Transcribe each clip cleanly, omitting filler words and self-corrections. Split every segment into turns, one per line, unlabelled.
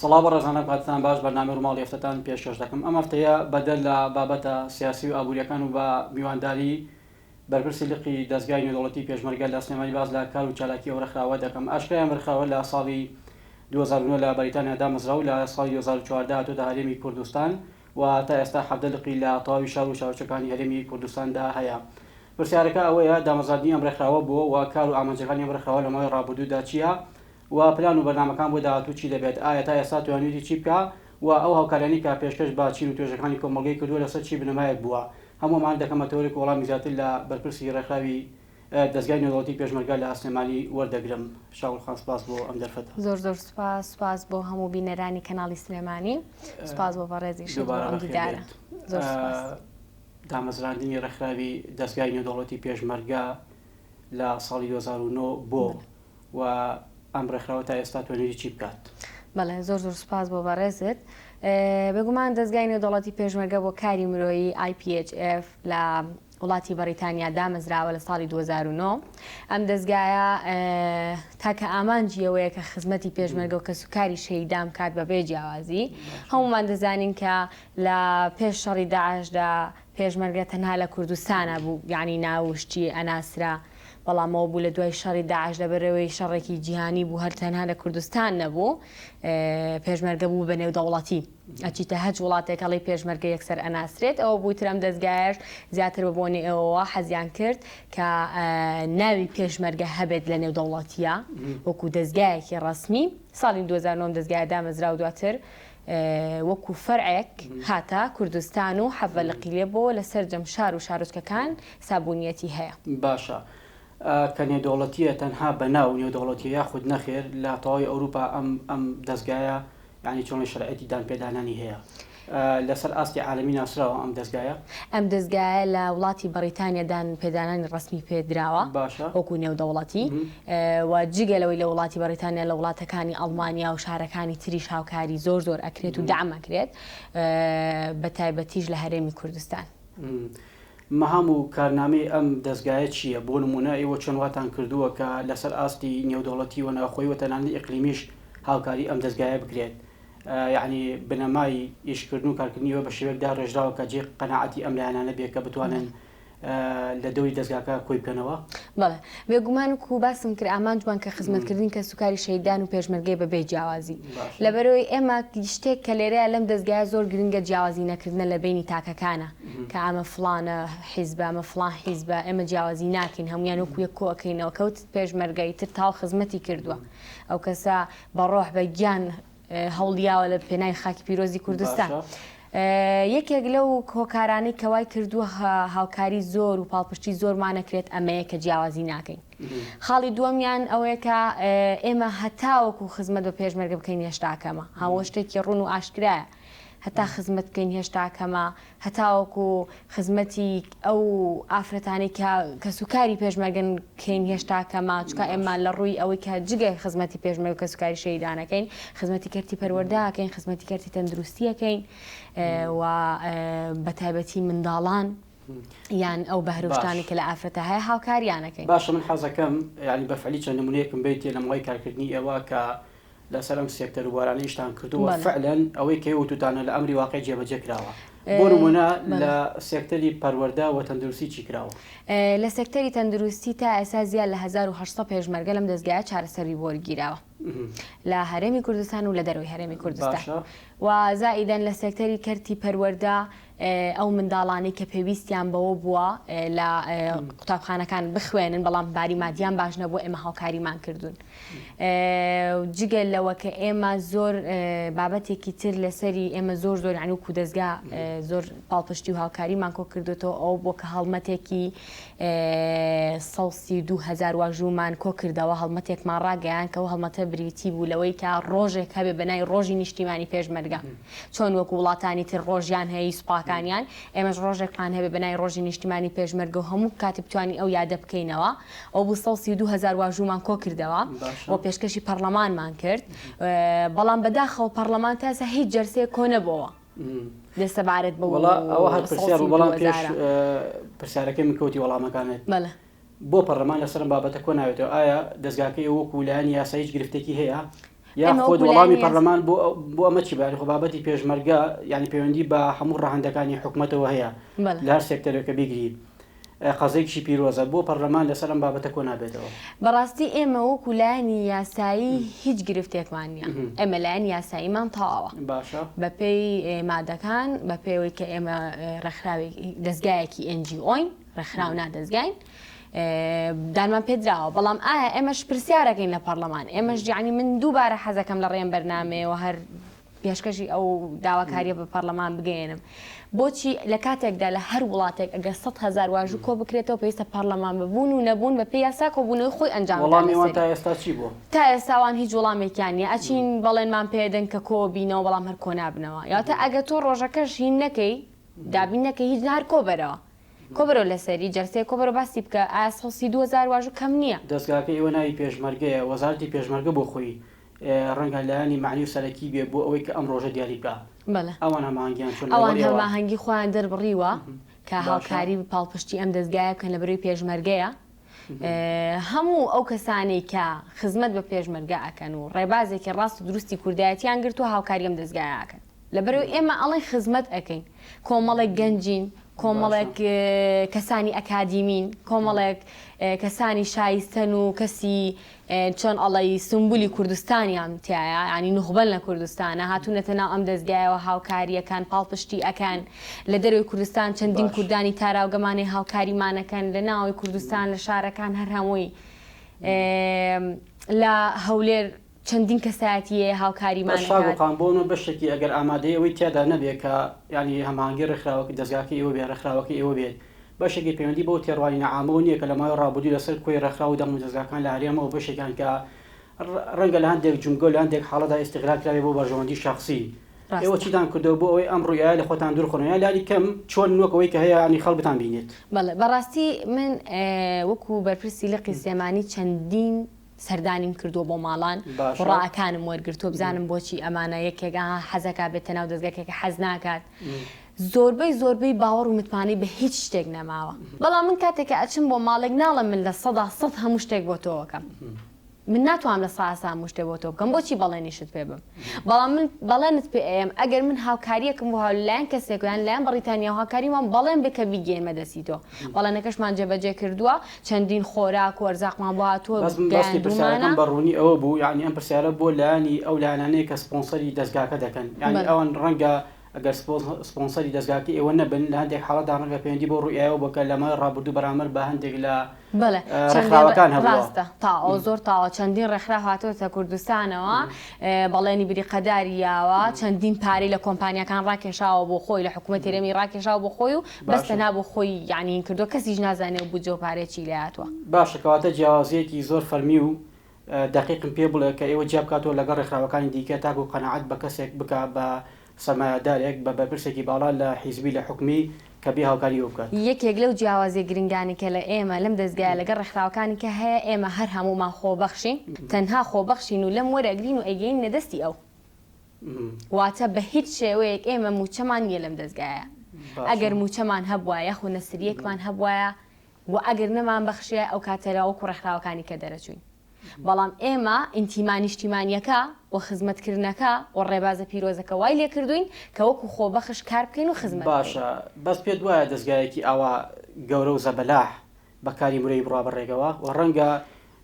سڵاو بەڕێزان ئەم کاتتان باش بەرنامەی ڕووماڵی هەفتەتان پێشکەش دەکەم ئەم هەفتەیە بەدەر لە بابەتە سیاسی و ئابووریەکان و بە میوانداری بەرپرسی لقی دەزگای نێودەوڵەتی پێشمەرگە لە سلێمانی باس لە کار و چالاکی ئەو ڕێکخراوە دەکەم ئاشکرایە ئەم ڕێکخراوە لە ساڵی 2009 لە بەریتانیا دامەزرا و لە ساڵی 2014 هاتۆتە هەرێمی کوردستان و تا ئێستا 17 لقی لە تەواوی شار و شارۆچکەکانی هەرێمی کوردستاندا هەیە پرسیارەکە ئەوەیە دامەزراندنی ئەم ڕێکخراوە بۆ و کار و ئامانجەکانی ئەم ڕێکخراوە لە ماوەی ڕابردوودا چییە و پلان و بەرنامەکان بۆ داهاتوو چی دەبێت؟ ئایا تا ئێستا توانیویەتی چی بکا؟ و ئەو هاوکاریانەی کە پێشکەش بە چین و توێژەکانی کۆمەڵگەی کردووە لەسەر چی بنەمایەک بووە؟ هەموو ئەمانە دەکەمە تەوەرێک و وەڵامی زیاتر لە بەرپرسی ڕێکخراوی دەزگای نێودەوڵەتی پێشمەرگە لە سلێمانی وەردەگرم. شاگوڵ خان سپاس بۆ ئەم دەرفەتە.
زۆر زۆر سوپاس، سوپاس بۆ هەموو بینەرانی کەناڵی سلێمانی، سوپاس بۆ بەڕێزیشت بۆ
دووبارە
ئەم
بەخێر
دیدارە.
بێیت.
زۆر سوپاس.
دامەزراندنی ڕێکخراوی دەزگای نێودەوڵەتی پێشمەرگە لە ساڵی 2009 بۆ و ئەم ڕێکخراوە تا ئێستا توانیویەتی چی بکات؟
بەڵێ زۆر زۆر سوپاس بۆ بەڕێزت. بێگومان دەزگای نێودەوڵەتی پێشمەرگە بۆ کاری مرۆیی IPHF لە وڵاتی بەڕیتانیا دامەزراوە لە ساڵی 2009. ئەم دەزگایە تاکە ئامانجی ئەوەیە کە خزمەتی پێشمەرگە و کەسوکاری شەهیدان بکات بەبێ جیاوازی. هەموومان دەزانین کە لە پێش شەڕی داعشدا پێشمەرگە تەنها لە کوردستانا بوو یەعنی ناوشتی ئەناسرا بەڵام ئەوە بوو لە دوای شەڕی داعش لەبەرئەوەی شەڕێکی جیهانی بوو هەر تەنها لە کوردستان نەبوو پێشمەرگە بوو بە نێودەوڵەتی ئەچیتە هەچ وڵاتێک ئەڵێی پێشمەرگە یەکسەر ئەناسرێت ئەوە بوو تر ئەم دەزگایەش زیاتر بە بۆنەی ئەوەوە حەزیان کرد کە ناوی پێشمەرگە هەبێت لە نێودەوڵەتیە وەکو دەزگایەکی ڕەسمی ساڵی 2009 ئەم دەزگایە دامەزرا و دواتر وەکو فەرعێک هاتە کوردستان و حەڤە لقی لێ بۆوە لە سەرجەم شار و شارۆچکەکان سابوونیەتی هەیە.
باشە کە نێودەوڵەتیە تەنها بە ناو نێودەوڵەتیە یاخود نەخێر لە تەواوی ئەوروپا ئەم ئەم دەزگایە یانی چۆنی شەرعیەتی دان پێدانانی هەیە لەسەر ئاستی عالەمی ناسراوە ئەم دەزگایە؟
ئەم دەزگایە لە وڵاتی بەڕیتانیا دان پێدانانی ڕەسمی پێ دراوە
باشە.
وەکو نێودەوڵەتی و جگە لەوەی لە وڵاتی بەڕیتانیا لە وڵاتەکانی ئەڵمانیا و شارەکانی تریش هاوکاری زۆر زۆر ئەکرێت و دەعم ئەکرێت بە تایبەتیش لە هەرێمی کوردستان.
مەهام و کارنامەی ئەم دەزگایە چییە؟ بۆ نموونە ئێوە چۆن واتان کردووە کە لەسەر ئاستی نێودەوڵەتی و ناوخۆیی و تەنانەت ئیقلیمیش هاوکاری ئەم دەزگایە بکرێت؟ یەعنی بنەمای ئیشکردن و کارکردنی ئێوە بە شێوەیەک داڕێژراوە کە جێی قەناعەتی ئەم لایەنانە بێت کە بتوانن لە دەوری دەزگاکە کۆی بکەنەوە؟
بەڵێ بێگومان وەکو باسم کرد ئامانجمان کە خزمەتکردنی کەسوکاری شەهیدان و پێشمەرگەیە بەبێ جیاوازی لەبەرئەوەی ئێمە شتێک کە لێرەیە لەم دەزگایە زۆر گرنگە جیاوازی نەکردنە لە بەینی تاکەکانە کە ئەمە فڵانە حیزبە ئەمە فڵان حیزبە ئێمە جیاوازی ناکەین هەمویان وەکو یەک کۆ ئەکەینەوە کەوت پێشمەرگە ئیتر تاو خزمەتی کردووە ئەو کەسە بە ڕۆح بە گیان هەوڵیاوە لە پێناوی خاکی پیرۆزی کوردستان. یەکێک لەو هۆکارانەی کە وای کردووە هاوکاری زۆر و پاڵپشتی زۆرمان نەکرێت ئەمەیە کە جیاوازی ناکەین. خاڵی دووەمیان ئەوەیە کە ئێمە هەتاوەکو خزمەت بە پێشمەرگە بکەین هێشتا کەمە. هەموو شتێکی ڕوون و ئاشکرایە. هەتا خزمەت بکەین هێشتا کەمە، هەتاوەکو خزمەتی ئەو ئافرەتانەی کە کەسوکاری پێشمەرگەن بکەین هێشتا کەمە، چونکە ئێمە لە ڕووی ئەوەی کە جگە خزمەتی پێشمەرگە و کەسوکاری شەهیدان ئەکەین، خزمەتی کەرتی پەروەردە ئەکەین، خزمەتی کەرتی تەندروستی ئەکەین و بەتایبەتی منداڵان یان ئەو بەهرە و شتانەی کە لە ئافرەتە هەیە هاوکاریان ئەکەین.
باشە من حەزەکەم یانی بە فعلی چەند نمونەیەکم بەیتێ لە ماوەی کارکردنی ئێوە کە لەسەر ئەم سێکتەر و بوارانە ئیشتان کردووە فعلەن ئەوەی کە وتوتانە لە ئەمری واقع جێبەجێ کراوە بۆ نمونە لە سێکتەری پەروەردە و تەندروستی چی کراوە؟
لە سێکتەری تەندروستی تا ئێستا زیاد لە 1800 پێشمەرگە لەم دەزگایە چارەسەری بۆ وەرگیراوە لە هەرێمی کوردستان و لە دەرەوەی هەرێمی کوردستان و زائیدەن لە سێکتەری کەرتی پەروەردە ئەو منداڵانەی کە پێویستیان بەوە بووە لە قوتابخانەکان بخوێنن بەڵام باری مادیان باش نەبوو ئێمە هاوکاریمان کردوون. جگە لەوە کە ئێمە زۆر بابەتێکی تر لەسەری ئێمە زۆر زۆر یعنی وەکو دەزگا زۆر پاڵپشتی و هاوکاریمان کۆ کردوێتەوە ئەو بۆ کە هەڵمەتێکی 132 هزار واژوومان کۆ کردەوە هەڵمەتێکمان ڕاگەیان کە ئەو هەڵمەتە بریتی بوو لەوەی کە ڕۆژێک هەبێ بە ناوی ڕۆژی نیشتیمانی پێشمەرگە چۆن وەکو وڵاتانی تر ڕۆژیان هەیە سوپاکانیان ئێمەش ڕۆژێکمان هەبێ بە ناوی ڕۆژی نیشتیمانی پێشمەرگە و هەموو کاتی بتوانین ئەو یادە بکەینەوە ئەو بوو 132 هەزار واژوومان کۆکردەوە و پێشکەشی پەڕلەمانمان کرد بەڵام بەداخەوە پەڕلەمان تا ئێستا هیچ جەرسەیەک کۆ نەبۆوە لە سەبارەت بەو
وەڵا ئەوە هەر پرسیار بوو بەڵام پێش پرسیارەکەی من کەوتی وەڵامەکانت
بەڵێ
بۆ پەڕلەمان لەسەر ئەم بابەتە کۆ نابێتەوە ئایا دەزگاکەی ئێوە وەکو لایەنی یاسایی هیچ گرفتێکی هەیە؟ یا خۆت وەڵامی پەرلەمان بۆ بۆ ئەمە چی باری خۆ بابەتی پێشمەرگە یانی پەیوەندی بە هەموو ڕەهەندەکانی حکومەتەوە هەیە لە هەر سێکتەرێکە بیگری قەزێکیشی پیرۆزە بۆ پەرلەمان لەسەر ئەم بابەتە کۆ نابێتەوە؟
بەڕاستی ئێمە وەکو لایەنی یاسایی هیچ گرفتێکمان نییە ئێمە لایەنی یاساییمان تەواوە
باشە
بەپێی مادەکان بەپێی ئەوەی کە ئێمە ڕێکخراوێک دەزگایەکی NGO ین ڕێکخراو نا دەزگاین دانمان پێدراوە بەڵام ئایا ئێمەش پرسیارەکەین لە پەرلەمان ئێمەش یعنی من دووبارە حەزەکەم لە ڕێم بەرنمەیەوە هەر پێشکەشی ئەو داواکاریە بە پەرلەمان بگەیەنم بۆچی لە کاتێکدا لە هەر وڵاتێک ئەگەر 100 هەزار واژوو کۆ بکرێتەوە پێویستە پەرلەمان بە بوون و نەبوون بە پێی یاسا کۆبوونەوەی خۆی ئەنجام بدات
وەڵامی ئەوان
لەسەری.
تا ئێستا چی بووە؟
تا ئێستا ئەوان هیچ وەڵامێکیان نییە ئەچین بەڵێنمان پێدەن کە کۆ بینەوە بەڵام هەر کۆ نابنەوە یاواتە ئەگەر تۆ ڕۆژەکەش هین نەکەی دابین نەکەی هیچ نا هەر کۆبەرەوە کۆبەرەوە لەسەری جەلسەیەک کۆبەرەوە باسی بکە ئایا 132 هەزار واژوو کەم نییە؟
دەزگاکەی ئێوە ناوی پێشمەرگەیە، وەزارەتی پێشمەرگە بۆ خۆی ڕەنگە لایەنی مەعنی و سەرەکی بێ بۆ ئەوەی کە ئەم ڕۆژە دیاری بکا.
بەڵێ.
ئەوان هەماهەنگیان چۆنە لەگەڵ
ئەوان
ئێوە؟
هەماهەنگی خۆیان دەربڕیوە کە
باشە.
هاوکاری و پاڵپشتی ئەم دەزگایە بکەن لەبەرەی پێشمەرگەیە. هەموو ئەو کەسانەی کە خزمەت بە پێشمەرگە ئەکەن و ڕێبازێکی ڕاست و دروستی کوردایەتیان گرتووە هاوکاری ئەم دەزگایە ئەکەن. لەبەرئەوەی ئێمە ئەڵێین خزمەت ئەکەین، کۆمەڵێک گەنجین، کۆمەڵێک کەسانی ئەکادیمین، کۆمەڵێک کەسانی شایستەن و کەسی چۆن ئەڵێی سومبولی کوردستانیان تیایە، یانی نوخبەن لە کوردستانە، هاتوونەتە ناو ئەم دەزگایەوە هاوکارییەکەن، پاڵپشتی ئەکەن، لە دەرەوەی کوردستان چەندین کوردانی تاراوگەمان هەیە هاوکاریمان ئەکەن، لە ناوەوەی کوردستان لە شارەکان هەر هەمووی لە هەولێر چەندین کەسایەتی هەیە هاوکاریمان
بەس شاگۆ
ئەکات.
قان بۆنە بەشێکی ئەگەر ئامادەی ئەوەی تیادا نەبێ کە یانی هەماهەنگی ڕێکخراوەکە دەزگاکەی ئێوە بێ ڕێکخراوەکەی ئێوە بێت بەشێکی پەیوەندی بەو تێڕوانینە عامەوە نییە کە لە ماوەی ڕابردوو لەسەر کۆی ڕێکخراو و دامودەزگاکان لە هەرێمەوە بەشێکیان کە ڕەنگە لە هەندێک جومگە و لە هەندێک حاڵەتدا ئیستیغلال کرابێ بۆ بەرژەوەندی شەخسی ئێوە
ڕاستە.
چیتان کردووە بۆ ئەوەی ئەم ڕوئیایە لە خۆتان دوور خەنەوە یان لانی کەم چۆن وەک ئەوەی کە هەیە یانی خەڵک بتان بینێت؟
بەڵێ بەڕاستی من وەکوو بەرپرسی لقی سلێمانی چەندین سەردانیم کردووە بۆ ماڵان و ڕائەکانم وەرگرتووە بزانم بۆچی ئەمانە یەکێک ئەها حەزەکا بێتە ناو دەزگەکێکە حەز ناکات زۆربەی زۆربەی باوەڕ و متمانەی بە هیچ شتێک نەماوە بەڵام من کاتێک کە ئەچم بۆ ماڵێک ناڵێم من 100% هەموو شتێک بۆ تۆ ئەکەم من ناتوانم 100% هەموو شتێک بۆ تۆ بکەم بۆچی بەڵێنیشت پێ بم بەڵام من بەڵێنت پێ ئەیەم ئەگەر من هاوکاریەکم بۆ هاو لەلایەن کەسێک یان لایەن بەڕیتانیاوە هاوکاریمان بەڵێن بێ کە بیگەیەنمە دەستی تۆ بەڵێنەکەشمان جێبەجێ کردووە چەندین خۆراک و ئەرزاقمان بۆ هاتووە
بەس من بەستی پرسیارەکەم
گەیاندوومانە.
بە ڕوونی ئەوە بوو یانی ئەم پرسیارە بۆ لایەنی ئەو لایەنانەیە کە سپۆنسەری دەزگاکە دەکەن یانی ئەوان ڕەنگە ئەگەر سپۆنسەری دەزگاکەی ئێوە نەبن لە هەندێک حاڵەتدا ڕەنگە پەیوەندی بەو ڕوئیایەوە بووە کە لە ماوەی ڕابردوو بەرامبەر بە هەندێک لە
بەڵێ چەندین
ڕێکخراوەکان هەبووە.
ڕاستە تاوە زۆر تاوە چەندین ڕێکخراو هاتۆتە کوردستانەوە بەڵێنی بریقەداری یاوە چەندین پارەی لە کۆمپانیاکان ڕاکێشاوە بۆ خۆی لە حکوومەتی هەرێمی ڕاکێشاوە بۆ خۆی و بەس
باشە.
تەنها بۆ خۆی یانی هین کردووە کەسیش نازانێ ئەو بودجە و پارەیە چی لێ هاتووە.
باشە کەواتە جیاوازییەکی زۆر فەرمی و دەقیقم پێ بڵێ کە ئێوە جیا بکاتەوە لەگەڵ ڕێکخراوەکانی دیکە تاکو قەناعەت بە کەسێک بکا بە سەرمایەدارێک بە بەرپرسێکی باڵا لە حیزبی لە حوکمی کە بێ هاوکاری ئێوە بکات.
یەکێک لەو جیاوازیە گرنگانەی کە لە ئێمە لەم دەزگایە لەگەڵ ڕێکخراوەکانی کە هەیە ئێمە هەر هەموومان خۆبەخشین تەنها خۆبەخشین و لەم وەرئەگرین و ئەیگەیننە دەستی ئەو واتە بە هیچ شێوەیەک ئێمە مووچەمان نییە لەم دەزگایە ئەگەر مووچەمان هەبوایە یاخود نەسریەکمان هەبوایە و ئەگەر نەمان بەخشیایە ئەو کاتە وەکو ڕێکخراوەکانی کە دەرەچووین بەڵام ئێمە ئینتیما نیشتیمانیەکە و خزمەتکردنەکە و ڕێبازە پیرۆزەکە وای لێکردووین کە وەکو خۆبەخش کار بکەین و خزمەت بکەین.
باشە بەس پێت وایە دەزگایەکی ئاوا گەورە و زەبەلاح بە کاری مرۆیی بڕوا بە ڕێگەوە و ڕەنگە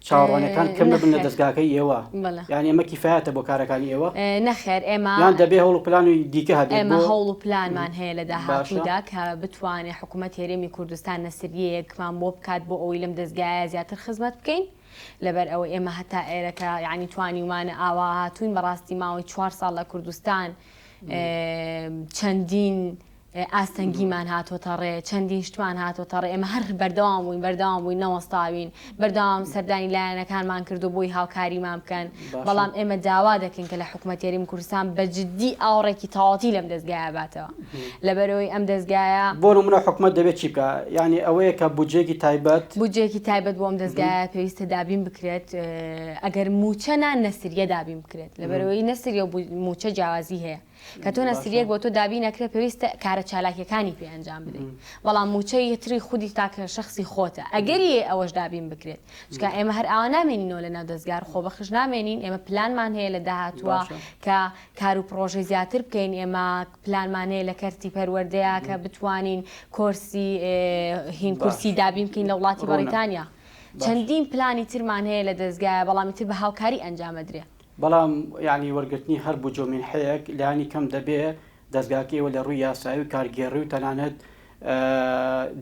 چاوەڕوانیەکان کەم نەبن لە
نەخێر.
دەزگاکەی ئێوە
بەڵێ.
یانی ئەمە کیفایەتە بۆ کارەکانی ئێوە؟
نەخێر ئێمە
یان دەبێ هەوڵ و پلانی دیکە هەبێت
ئێمە
بۆ
هەوڵ و پلانمان هەیە لە
باشە.
داهاتوودا کە بتوانێ حکوومەتی هەرێمی کوردستان نەسریەیەکمان بۆ بکات بۆ ئەوەی لەم دەزگایە زیاتر خزمەت بکەین لەبەر ئەوەی ئێمە هەتا ئێرە کە یانی توانیومانە ئاوا هاتووین بەڕاستی ماوەی چوار ساڵ لە کوردستان چەندین ئاستەنگیمان هاتۆتە ڕێ، چەندین شتمان هاتۆتە ڕێ، ئێمە هەر بەردەوام بووین، بەردەوام بووین، نەوەستاوین، بەردەوام سەردانی لایەنەکانمان کردووە بۆی هاوکاریمان بکەن، بەڵام ئێمە داوا دەکەین کە لە حکومەتی هەرێمی کوردستان بە جدی ئاوڕێکی تەواوەتی لەم دەزگایە باتەوە، لەبەرئەوەی ئەم دەزگایە.
بۆ نموونە حکومەت دەبێت چی بکا؟ یانی ئەوەیە کە بودجەیەکی تایبەت.
بودجەیەکی تایبەت بۆ ئەم دەزگایە پێویستە دابین بکرێت، ئەگەر مووچە نا نەسریە دابین بکرێت، لەبەرئەوەی نەسریە و مووچە جیاوازی هەیە. کە تۆ نەسریەک بۆ تۆ دابین ئەکرێ پێویستە کارە چالاکیەکانی پێ ئەنجام بدەیت بەڵام موچەی تری خودی تاکە شەخسی خۆتە ئەگەری ئەوەش دابین بکرێت چونکە ئێمە هەر ئاوا نامێنینەوە لە ناو دەزگار خۆبەخش نامێنین ئێمە پلانمان هەیە لە داهاتووە کە کار و پڕۆژەی زیاتر بکەین ئێمە پلانمان هەیە لە کەرتی پەروەردەیە کە بتوانین کۆرسی هین کورسی دابین بکەین لە وڵاتی بەڕیتانیا چەندین پلانی ترمان هەیە لە دەزگایە بەڵام ئیتر بە هاوکاری ئەنجام ئەدرێ.
بەڵام یانی وەرگرتنی هەر بودجە و مینحەیەک لانی کەم دەبێ دەزگاکەی ئێوە لە ڕووی یاسایی و کارگێڕی و تەنانەت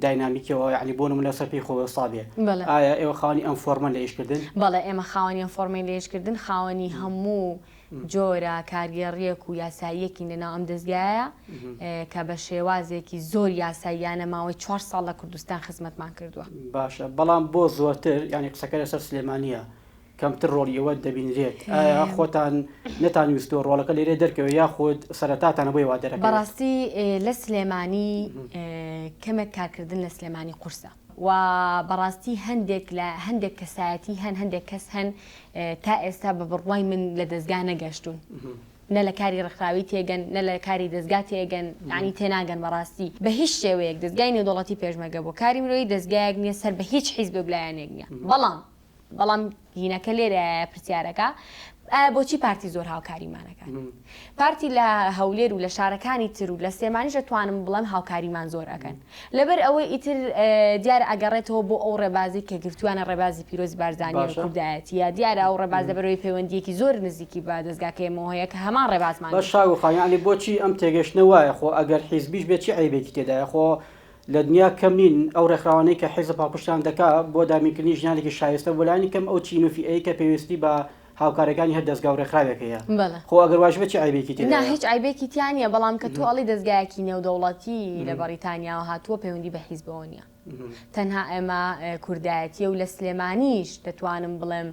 داینامیکیەوە یانی بۆ نمونە لەسەر پێی خۆ وەستا بێ. ئایا ئێوە خاوەنی ئەم فۆرمەن لە ئیشکردن؟
بەڵێ ئێمە خاوەنی ئەم فۆرمەین لە ئیشکردن، خاوەنی هەموو جۆرە کارگێڕییەک و یاساییەکین لەناو ئەم دەزگایە کە بە شێوازێکی زۆر یاساییانە ماوەی چوار ساڵ لە کوردستان خزمەتمان کردووە.
باشە بەڵام بۆ زۆرتر یانی قسەکە لەسەر سلێمانییە کەمتر ڕۆڵی ئێوە دەبینرێت ئایا خۆتان نەتانویستووە ڕۆڵەکە لێرە دەرکەوێت یاخود سەرەتاتانە بۆی وا دەرەکەوێت؟
بەڕاستی لە سلێمانی کەمێک کارکردن لە سلێمانی قورسە و بەڕاستی هەندێک لە هەندێک کەسایەتی هەن هەندێک کەس هەن تا ئێستا بە بڕوای من لە دەزگا نەگەشتوون نە لە کاری ڕێکخراوی تێگەن نە لە کاری دەزگا تێگەن یانی تێناگەن بەڕاستی بە هیچ شێوەیەک دەزگای نێودەوڵەتی پێشمەرگە بۆ کاری مرۆیی دەزگایەک نییە سەر بە هیچ حیزبێک و لایەنێک نییە بەڵام بەڵام هینەکە لێرەیە پرسیارەکە ئایا بۆچی پارتی زۆر هاوکاریمان ئەکات؟ پارتی لە هەولێر و لە شارەکانی تر و لە سلێمانیش ئەتوانم بڵێم هاوکاریمان زۆر ئەکەن لەبەر ئەوەی ئیتر دیارە ئەگەڕێتەوە بۆ ئەو ڕێبازی کە گرتویانە ڕێبازی پیرۆزی بارزانانی و کوردایەتیە دیارە ئەو ڕێباز لەبەرەوەی پەیوەندیەکی زۆر نزیکی بە دەزگاکەی ئێمەوە هەیە کە هەمان ڕێبازمان
بەس شاگۆ خان یانی بۆچی ئەم تێگەشتنە وایە خۆ ئەگەر حیزبیش بێت چی عەیبێکی تێدایە خۆ لە دنیا کەم نین ئەو ڕێکخراوانەی کە حیزب پاڵپشتیان دەکا بۆ دابینکردنی ژیانێکی شایستە بۆ لانی کەم ئەو چین و فیئەی کە پێویستی بە هاوکاریەکانی هەر دەزگا و ڕێکخراوێک هەیە.
بەڵێ.
خۆ ئەگەر وایش بێت چ عەیبێکی
نا تێدایە؟ هیچ عەیبێکی تیا نییە، بەڵام کە تۆ ئەڵێی دەزگایەکی نێودەوڵەتی لە بەڕیتانیاوە هاتووە پەیوەندی بە حیزبەوە نییە. تەنها ئێمە کوردایەتییە و لە سلێمانیش دەتوانم بڵێم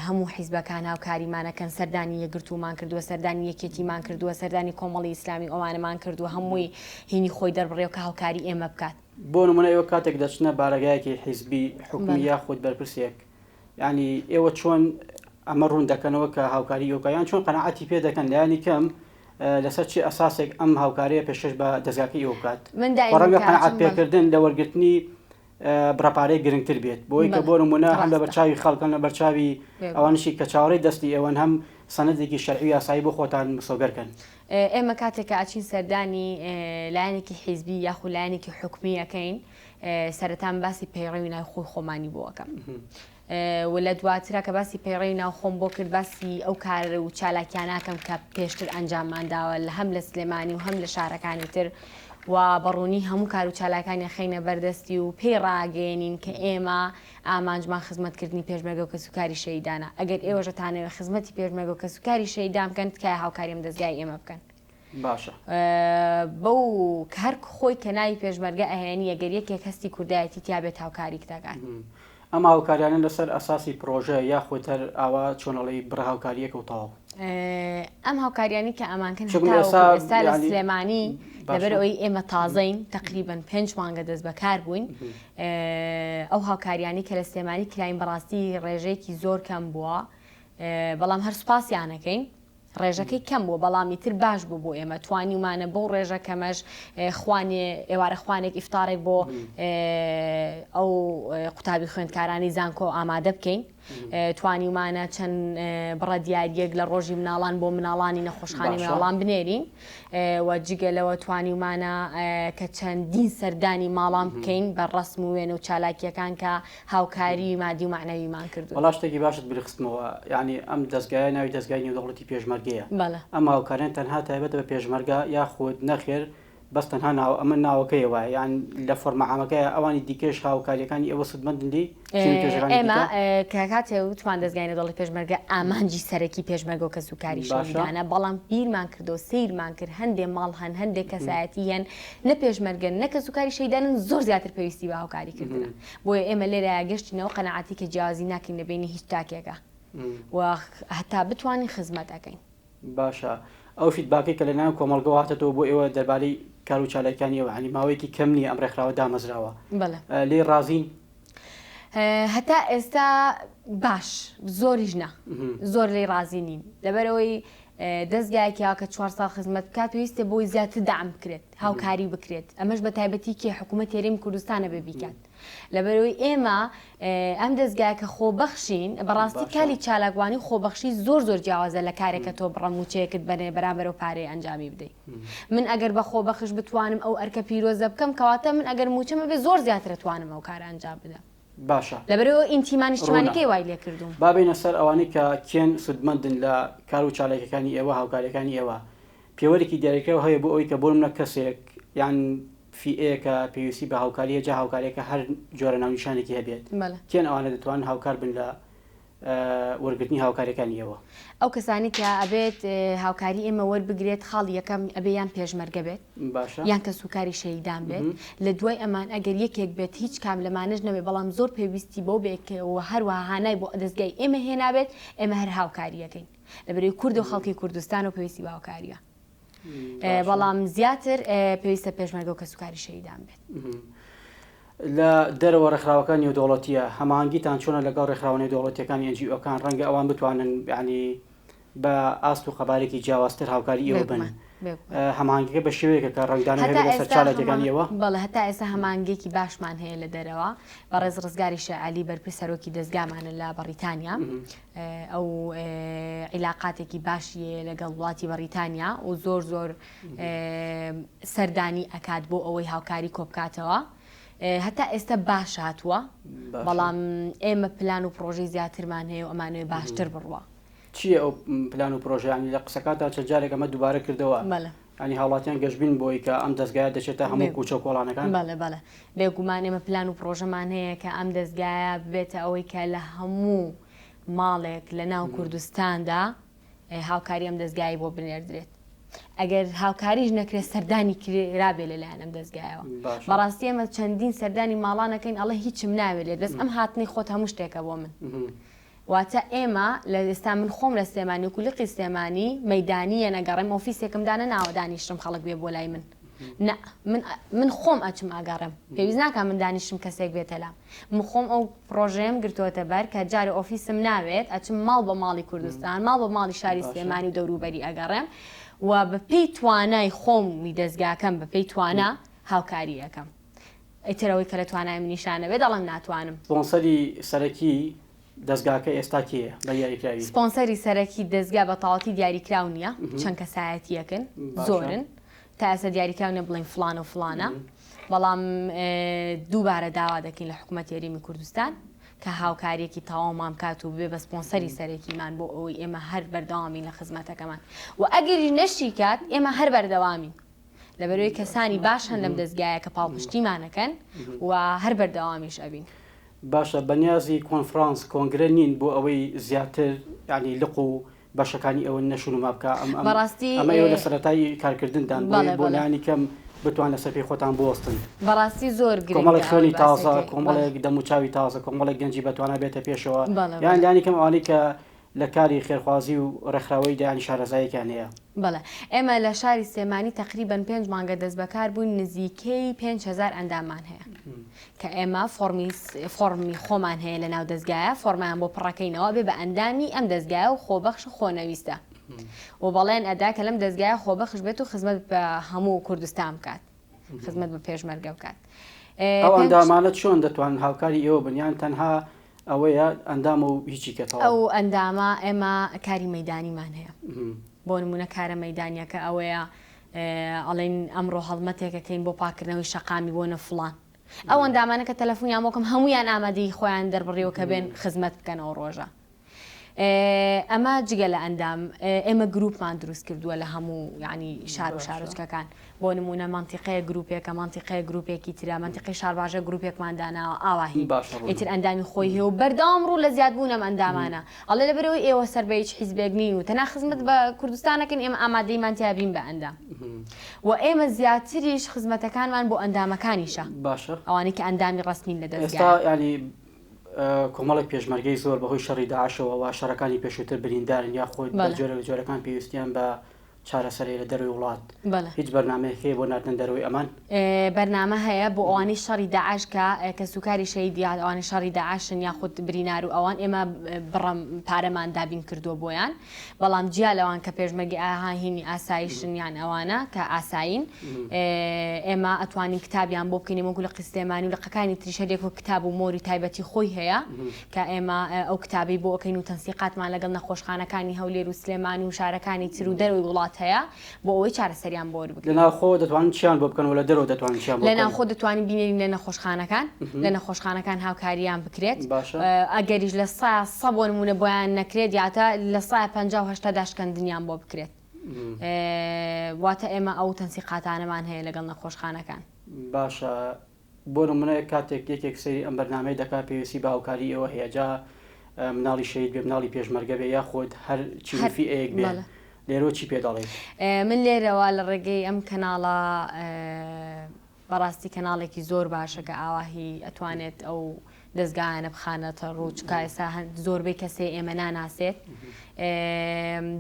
هەموو حیزبەکان هاوکاریمان ئەکەن، سەردانی یەکگرتوومان کردووە، سەردانی یەکێتیمان کردووە، سەردانی کۆمەڵی ئیسلامی ئەوانەمان کردووە، هەمووی هینی خۆی دەربڕیەوە کە هاوکاری ئێمە بکات.
بۆ نمونە ئێوە کاتێک دەچنە بارەگایەکی حیزبی، حکومی یاخود بەرپرسێک، یانی ئێوە چۆن ئەمە ڕوون دەکەنەوە کە هاوکاری ئێوە بکات یان چۆن قەناعەتی پێ دەکەن لایەنی کەم لەسەر چی ئەساسێک ئەم هاوکاریە پێشکەش بە دەزگاکەی ئێوە بکات؟
من دائیمەن
ڕەنگە
کە
قەناعەت
ئەچم بە
پێکردن لە وەرگرتنی بڕە پارەیەک گرنگتر بێت بۆی کە بۆ نمونە هەم لە بەرچاوی خەڵک هەم لە بەرچاوی ئەوانشی کە چاوەڕێی دەستی ئێوەن هەم سەنەدێکی شەرعی و یاسایی بۆ خۆتان مسۆگەر کەن.
ئێمە کاتێک کە ئەچین سەردانی لایەنێکی حیزبی یاخود لایەنێکی حکومی ئەکەین سەرەتا من باسی پەیڕەوی ناوخۆی خۆمانی بۆ ئەکەم و لە دواترا کە باسی پەیڕەوی ناوخۆم بۆ کرد باسی ئەو کار و چالاکیانە ئەکەم کە پێشتر ئەنجاممان داوە لە هەم لە سلێمانی و هەم لە شارەکانی تر و بە ڕوونی هەموو کار و چالاکانی ئەخەینە بەردەستی و پێی ڕاگەیەنین کە ئێمە ئامانجمان خزمەتکردنی پێشمەرگە و کەسوکاری شەهیدانە ئەگەر ئێوەش ئەتانەوێت خزمەتی پێشمەرگە و کەسوکاری شەهیدان بکەن تکایە هاوکاری ئەم دەزگای ئێمە بکەن.
باشە.
بەو هەر خۆی کە ناوی پێشمەرگە ئەهێنی ئەگەر یەکێک هەستی کوردایەتی تیا بێت هاوکاریت دەکات.
ئەم هاوکاریانە لەسەر ئەساسی پرۆژە یاخود هەر ئاوا چۆن ئەڵێی بڕە هاوکاریەکە و تەواو؟
ئەم هاوکاریانی کە ئەمانکەن هەتاوەکو ئێستا لە سلێمانی لەبەر ئەوەی ئێمە تازەین تەقریبەن پێنج مانگە دەست بەکار بووین ئەو هاوکاریانی کە لە سلێمانی کراین بەڕاستی ڕێژەیەکی زۆر کەم بووە بەڵام هەر سوپاسیانەکەین ڕێژەکەی کەم بووە بەڵام ئیتر باش بوو بۆ ئێمە توانیومانە بەو ڕێژە کەمەش خوانێ ئێوارە خوانێک ئیفتاڕێک بۆ ئەو قوتابی خوێندکارانی زانکۆ ئامادە بکەین توانیومانە چەند بڕە دیاریەک لە ڕۆژی مناڵان بۆ مناڵانی نەخۆشخانەی مناڵان بنێرین و جگە لەوە توانیومانە کە چەندین سەردانی ماڵان بکەین بە ڕسم و وێنە و چالاکیەکان کە هاوکاری مادی و مەعنەویمان کردوون.
وەڵا شتێکی باشت بیرخستمەوە یانی ئەم دەزگایە ناوی دەزگای نێودەوڵەتی پێشمەرگەیە
بەڵێ.
ئەم هاوکاریان تەنها تایبەتە بە پێشمەرگە یاخود نەخێر بەس تەنها ناو ئەمە ناوەکەیە وایە یان لە فۆرمە عامەکەیە ئەوانی دیکەش هاوکاریەکانی ئێوە سوودمەندن لێی چین و توێژەکانی
ئێمە
دیکە؟
کە کاتێ وتمان دەزگای نێودەوڵەتی پێشمەرگە ئامانجی سەرەکی پێشمەرگە و کەسوکاری
باشە.
شەهیدانە بەڵام بیرمان کردەوە سەیرمان کرد هەندێ ماڵ هەن هەندێ کەسایەتی هەن نە پێشمەرگەن نە کەسوکاری شەهیدانن زۆر زیاتر پێویستی بە هاوکاری کردنە بۆیە ئێمە لێرەیا گەشتینەوە قەناعەتی کە جیاوازی ناکەین لە بەینی هیچ تاکێکا و هەتا بتوانین خزمەت ئەکەین.
باشە ئەو feedback ەی کە لەلایەن کۆمەڵگەوە هاتەتەوە بۆ ئێوە دەربارەی کار و چالاکیانی ئێوە یانی ماوەیەکی کەم نییە ئەم ڕێکخراوە دامەزراوە
بەڵێ.
لێی ڕازین؟
هەتا ئێستا باش زۆریش نا زۆر لێی ڕازی نین لەبەرئەوەی. دەزگایەکی وا کە چوار ساڵ خزمەت بکات پێویستە بۆی زیاتر دەعم بکرێت هاوکاری بکرێت ئەمەش بە تایبەتی کێ حکوومەت هەرێمی کوردستانە بێ بیکات لەبەرەوەی ئێمە ئەم دەزگایە کە خۆبەخشین بەڕاستی کالی چالاکوانی خۆبەخشی زۆر زۆر جیاوازە لە کارێک کە تۆ بڕە مووچەیەکت بەنێ بەرامبەر ئەو پارەیە ئەنجامی بدەی من ئەگەر بە خۆبەخش بتوانم ئەو ئەرکە پیرۆزە بکەم کەواتە من ئەگەر مووچەم هەبێ زۆر زیاتر ئەتوانم ئەو کارە ئەنجام بدەم.
باشە.
لەبەرئەوە ئینتیما نیشتیمانیکەی وای لێکردووم.
با بێینە سەر ئەوانەی کە کێن سوودمەندن لە کار و چالاکیەکانی ئێوە، هاوکاریەکانی ئێوە. پێوەرێکی دیاریکراو هەیە بۆ ئەوەی کە بۆ نمونە کەسێک یان فیئەیەکە پێویستی بە هاوکاریە جا هاوکاریەکە هەر جۆرە ناونیشانێکی هەبێت. کێن ئەوانە دەتوانن هاوکار بن لە وەرگرتنی هاوکاریەکانی ئێوە؟
ئەو کەسانەی کە ئەبێت هاوکاری ئێمە وەربگرێت خاڵی یەکەم ئەبێ یان پێشمەرگە بێت
باشە
یان کەسوکاری شەهیدان بێت لە دوای ئەمان ئەگەر یەکێک بێت هیچ کام لەمانەش نەبێت بەڵام زۆر پێویستی بەو بێت کە و هەروەها هانای بۆ دەزگای ئێمە هێنابێت ئێمە هەر هاوکاریەکەین لەبەرئەوەی کورد و خەڵکی کوردستان و پێویستی بە هاوکاریە بەڵام زیاتر پێویستە پێشمەرگە و کەسوکاری شەهیدان بێت.
لە دەرەوە ڕێکخراوەکان نێودەوڵەتیە هەماهەنگیتان چۆنە لەگەڵ ڕێکخراوە نێودەوڵەتیەکانی NGO کان ڕەنگە ئەوان بتوانن یعنی بە ئاست و قەبارێکی جیاوازتر هاوکاری ئێوە بن هەماهەنگیەکە بە شێوەیەکە کە ڕەنگدانەوەی هەبێت لەسەر چالاکیەکانی ئێوە؟
بەڵێ هەتا ئێستا هەماهەنگیەکی باشمان هەیە لە دەرەوە بەڕێز ڕزگاری شێعەلی بەرپرس سەرۆکی دەزگامانە لە بەڕیتانیا ئەو عیلاقاتێکی باشی هەیە لەگەڵ وڵاتی بەڕیتانیا و زۆر زۆر سەردانی ئەکات بۆ ئەوەی هاوکاری کۆبکاتەوە هەتا ئێستا باش هاتووە بەڵام ئێمە پلان و پرۆژەی زیاترمان هەیە و ئەمانەوێ باشتر بڕوە.
چییە ئەو پلان و پرۆژەیانی لە قسەکانتا چەند جارێک ئەمە دووبارە کردەوە ینی هاوڵاتیان گەشبین بۆی کە ئەم دەزگایە دەچێتە هەموو کوچە و کۆڵانەکان؟
بەڵێ بەڵێ بێگومان ئێمە پلان و پرۆژەمان هەیە کە ئەم دەزگایە ببێتە ئەوەی کە لە هەموو ماڵێک لە ناو کوردستاندا هاوکاری ئەم دەزگایەی بۆ بنێردرێت ئەگەر هاوکاریش نەکرێت سەردانی کرابێ لەلایەن ئەم دەزگایەوە بەڕاستی ئێمە چەندین سەردانی ماڵانەکەین ئەڵێ هیچم ناوێت لێت بەس ئەم هاتنەی خۆت هەموو شتێکە بۆ من واتە ئێمە لە ئێستا من خۆم لە سلێمانی وەکو لقی سلێمانی مەیدانییە نەگەڕێم ئۆفیسێکم دانەناوە دانیشتم خەڵک بێ بۆ لای من نا من من خۆم ئەچم ئەگەڕێم پێویست ناکا من دانیشم کەسێک بێتە لام من خۆم ئەو پڕۆژەیەم گرتۆتە بەر کە جارێ ئۆفیسم ناوێت ئەچم ماڵ بە ماڵی کوردستان ماڵ بە ماڵی شاری سلێمانی و دەوروبەری ئەگەڕێم و بە پێی توانای خۆم و دەزگاکەم بە پێی توانا هاوکاری ئەکەم ئیتر ئەوەی کە لە توانای منیشا نەبێت دەڵێم ناتوانم.
سپۆنسەری سەرەکی دەزگاکە ئێستا کێیە بە دیاریکراوی؟
سپۆنسەری سەرەکی دەزگا بە تەواوەتی دیاریکراو نییە، چەند کەسایەتییەکن، زۆرن، تا ئێستا دیاریکراو نییە بڵێین فڵانە و فڵانە، بەڵام دووبارە داوا دەکەین لە حکوومەتی هەرێمی کوردستان کە هاوکارییەکی تەواومان بکات و ببێ بە سپۆنسەری سەرەکیمان بۆ ئەوەی ئێمە هەر بەردەوام بین لە خزمەتەکەمان و ئەگەریش نەشیکات ئێمە هەر بەردەوامین. لەبەرئەوەی کەسانی باش هەن لەم دەزگایە کە پاڵپشتیمان ئەکەن و هەر بەردەوامیش ئەبین.
باشە بەنیازی کۆنفرانس کۆنگرە نین بۆ ئەوەی زیاتر یانی لق و بەشەکانی ئەوە نەشونما بکا ئەم ئەم
بەڕاستی
ئەمە ئێوە لە سەرەتای کارکردندان بۆیە
بەڵێ
بۆ
بەڵێ
لایەنی کەم بتوان لەسەر پێی خۆتان بوەستن.
بەڕاستی زۆر گرنگە
کۆمەڵێک
ئەوەی
خوێنی تازە
باسەکەی بەڵێ
کۆمەڵێک دەموچاوی تازە کۆمەڵێک گەنجی بەتوانا بێتە پێشەوە
بەڵێ
یان
بەڵێ.
لایەنی کەم ئەوانەی کە لە کاری خێرخوازی و ڕێکخراوەییدا یانی شارەزاییەکیان هەیە.
بەڵێ. ئێمە لە شاری سلێمانی تەقریبەن پێنج مانگە دەستبەکار بووین نزیکەی 5000 ئەنداممان هەیە کە ئێمە فۆڕمی فۆڕمی خۆمان هەیە لە ناو دەزگایە فۆڕمیان بۆ پڕەکەینەوە بێ بە ئەندامی ئەم دەزگایە و خۆبەخش و خۆنەویستە و بەڵێن ئەدا کە لەم دەزگایە خۆبەخش بێت و خزمەت بە هەموو کوردستان بکات. خزمەت بە پێشمەرگە بکات.
ئەو ئەندامانە چۆن دەتوانن هاوکاری ئێوە بن یان تەنها ئەوەیە ئەندام و هیچی کە تەواو؟
ئەو ئەندامە ئێمە کاری مەیدانیمان هەیە بۆ نمونە کارە مەیدانیەکە ئەوەیە ئەڵێن ئەمڕۆ هەڵمەتێکەکەین بۆ پاکردنەوەی شەقامی بۆ نە فڵان ئەو ئەندامانە کە تەلەفۆنیان بۆکەم هەمویان ئامادەی خۆیان دەربڕیەوە کە بێن خزمەت بکەن ئەو ڕۆژە ئەمە جگە لە ئەندام ئێمە گروپمان دروست کردووە لە هەموو یعنی شار و شارۆچکەکان بۆ نمونە مەنتیقەیە گروپێکە مەنتیقەیە گروپێکی ترە مەنتیقەی شارباژە گروپێکمان داناوە ئاواهی ئیتر ئەندامی خۆی هەیە و بەردەوام ڕوو لە زیادبوون ئەم ئەندامانە ئەڵێ لەبەرئەوەی ئێوە سەر بە هیچ حیزبێک نین و تەنها خزمەت بە کوردستانەکەن ئێمە ئامادەیمان تیا بین بە ئەندام و ئێمە زیاتریش خزمەتەکانمان بۆ ئەندامەکانیشە
باشە
ئەوانەی کە ئەندامی ڕەسمین لە
ئێستا
دەزگایە.
یانی کۆمەڵێک پێشمەرگەی زۆر بەهۆی شەڕی داعشەوە و شەڕەکانی پێشووتر بریندارن یاخود بە جۆرە لە جۆرەکان پێویستیان بە چارەسەر هەیە لە دەرەوەی وڵات
بەڵێ.
هیچ بەرنامەیەک هەیە بۆ ناردنە دەرەوەی ئەمان؟
بەرنامە هەیە بۆ ئەوانەی شەڕی داعش کە کەسوکاری شەهید یا ئەوانەی شەڕی داعشن یاخود برینار و ئەوان ئێمە بڕە پارەمان دابین کردووە بۆیان بەڵام جیا لەوان کە پێشمەرگەی ئاها هینی ئاسایشن یان ئەوانە کە ئاسایین ئێمە ئەتوانین کتابیان بۆ بکەین وەکو لقی سلێمانی و لقەکانی تریش هەر یەک وەک کتاب و مۆری تایبەتی خۆی هەیە کە ئێمە ئەو کتابەی بۆ ئەکەین و تەنسیقاتمان لەگەڵ نەخۆشخانەکانی هەولێر و سلێمانی و شارەکانی تر و دەرەوەی وڵات هەیە بۆ ئەوەی چارەسەریان بۆ
لە
وەربگرین.
ناوخۆ دەتوانن چیان بۆ بکەن و لە دەرەوە دەتوانن چیان بۆ
لە
بکەن؟
ناوخۆ دەتوانین بینێرین لە نەخۆشخانەکان، لە نەخۆشخانەکان هاوکارییان بکرێت،
باشە.
ئەگەریش لە سا سە بۆ نموونە بۆیان نەکرێت یاتە لە سا 50 و 80 داشکەندنیان بۆ بکرێت. واتە ئێمە ئەو تەنسیقاتانەمان هەیە لەگەڵ نەخۆشخانەکان.
باشە بۆ نمونە کاتێک یەکێک سەیری ئەم بەرنامەیە دەکات پێویستی بە هاوکاری ئێوە هەیە جا مناڵی شەهید بێ مناڵی پێشمەرگە بێ یاخود هەر چین و فیئەیەک بێ لێرەوە چی پێ دەڵێیت؟
من لێرەوە لە ڕێگەی ئەم کەناڵە بەڕاستی کەناڵێکی زۆر باشە کە ئاواهی ئەتوانێت ئەو دەزگایانە بخانەتە ڕوو چکا ئێستا زۆربەی کەسێ ئێمە ناناسێت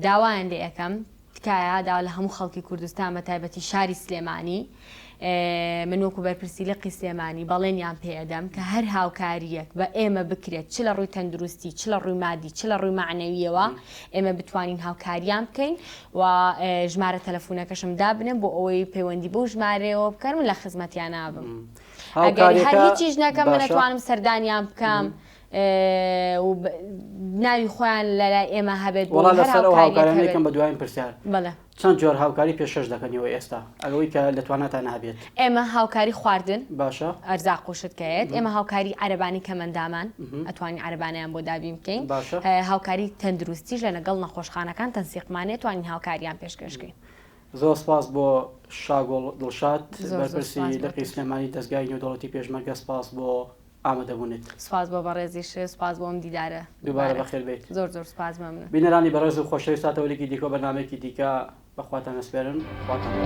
داوایان لێ ئەەکەم تکایە داوا لە هەموو خەڵکی کوردستان بە تایبەتی شاری سلێمانی من وەکو بەرپرسی لقی سلێمانی بەڵێنیان پێ ئەدەم کە هەر هاوکارییەک بە ئێمە بکرێت چ لە ڕووی تەندروستی چ لە ڕووی مادی چ لە ڕووی مەعنەویەوە ئێمە بتوانین هاوکاریان بکەین و ژمارە تەلەفونەکەشم دابنێم بۆ ئەوەی پەیوەندی بەو ژمارەیەوە بکەن من لە خزمەتیان بم ئەگەر هەر هیچیش نەکەم من ئەتوانم سەردانیان بکەم و ناوی خۆیان لەلای ئێمە هەبێت
بۆ
وەڵا
هەر
لەسەر
ئەو
هاوکاریەک
هاوکاریانە
هەبێت.
یەکەم بە دوایین پرسیار
بەڵێ.
چەند جۆر هاوکاری پێشکەش دەکەن ئێوە ئێستا ئەوەی کە لە تواناتان هەبێت؟
ئێمە هاوکاری خواردن
باشە.
ئەرزاق و شت کە یەت ئێمە هاوکاری عەرەبانی کەمەندامان ئەتوانین عەرەبانەیان بۆ دابین بکەین
باشە.
هاوکاری تەندروستیش لە لەگەڵ نەخۆشخانەکان تەنسیقمان هەیە توانین هاوکاریان پێشکەش کەین.
زۆر سپاس بۆ شاگوڵ دڵشاد
زۆر زۆر
بەرپرسی
سپاس بۆ
لقی
تۆش.
سلێمانی دەزگای نێودەوڵەتی پێشمەرگە سپاس بۆ ئامادەبوونت.
سوپاس بۆ بەڕێزیشت سوپاس بۆ ئەم دیدارە
دووبارە
دووبارە
بەخێر بێیت.
زۆر زۆر سوپاس مەمنون.
بینەرانی بەڕێز و خۆشەویست تا تەوەرێکی دیکە و بەرنامەیەکی دیکە بە خواتان ئەسپێرم خواتان لەگەڵ.